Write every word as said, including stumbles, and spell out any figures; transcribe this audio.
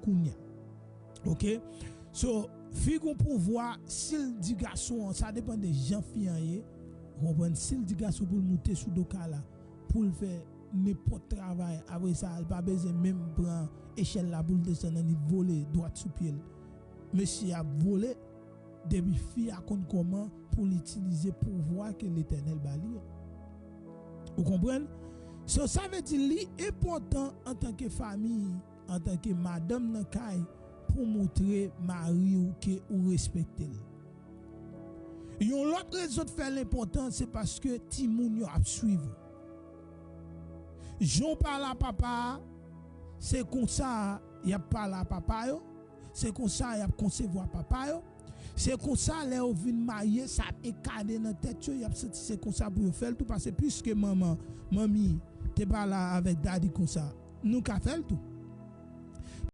kounye a. Oke? So, fi gon pouvwa, si l di gason an, sa depann de jan fi an ye. Ou konprann? Si l di gason pou l moute sou do kay la, pou l fè nenpòt travay, apre sa, l pa bezwen menm pran echèl la pou l desann, li vole dwat sou pye l. Mesye ap vole, depi fi a konn kòman pou l itilize pouvwa ke Letènèl ba li an. Ou konprann? So, sa vle di li enpòtan antanke fanmi, antanke madanm nan kay, pou montre mari w ke ou respekte l. Yon lòt rezon k fè l enpòtan, se paske timoun yo ap swiv ou. Jan w pale a papa a, se konsa y ap pale a papa yo, se konsa y ap konsevwa papa yo, se konsa lè yo vin marye, sa ap enkadne nan tèt yo, y ap santi se konsa pou yo fè l tou, paske piske manman, manmi te pale avèk dadi konsa, nou ka fè l tou.